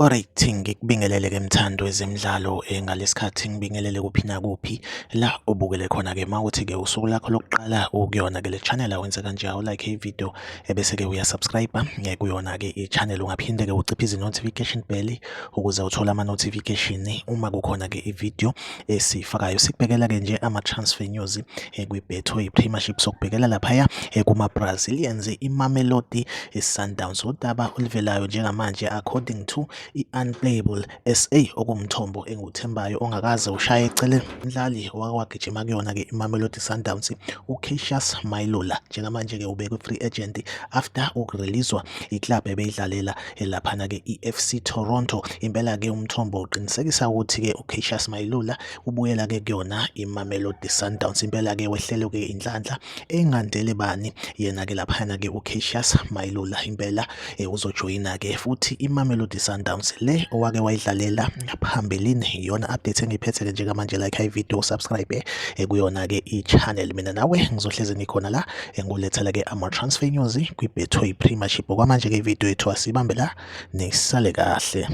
Alright, ngikubingelele-ke mthandi wezemidlalo ngalesikhathi ngibingelele kuphi nakuphi la ubukele khona-ke. Mawuthi-ke usuku lakho lokuqala ukuyona-ke le channel, awenze kanje, awulike i-video ebese-ke uyasubscribe kuyona-ke i-channel. Ungaphinde-ke uciphe i-notification bell ukuze uthole ama-notification uma kukhona-ke i-video esiyifakayo. Sikubhekela-ke nje ama-transfer news kwi-Betway Premiership, sokubhekela laphaya kuma-Brazilians, iMamelodi Sundowns. Udaba oluvelayo njengamanje, according to i-Unplayable SA, okumthombo engiwuthembayo ongakaze ushaye eceleni, umdlali owake wagijima kuyona-ke iMamelodi Sundowns, uCassius Mailula, njengamanje-ke ubekwe free agent after ukureleaswa iclub ebeyidlalela laphana-ke, i-FC Toronto. Impela-ke umthombo uqinisekisa ukuthi-ke uCassius Mailula ubuyela-ke kuyona iMamelodi Sundowns. Impela-ke wehlelwe-ke inhlanhla engandele bani yena-ke laphana-ke uCassius Mailula. Impela uzojoyina-ke futhi iMamelodi Sundowns le owake wayidlalela phambilini. Iyona update engiyiphethe-ke njengamanje. Like i-video, subscribe kuyona-ke i-channel. Mina nawe ngizohlezi ngikhona la ngulethela-ke ama-transfer news kwi-Betway Premiership. Okwamanje-ke ividiyo yethu asibambe la, nisale kahle.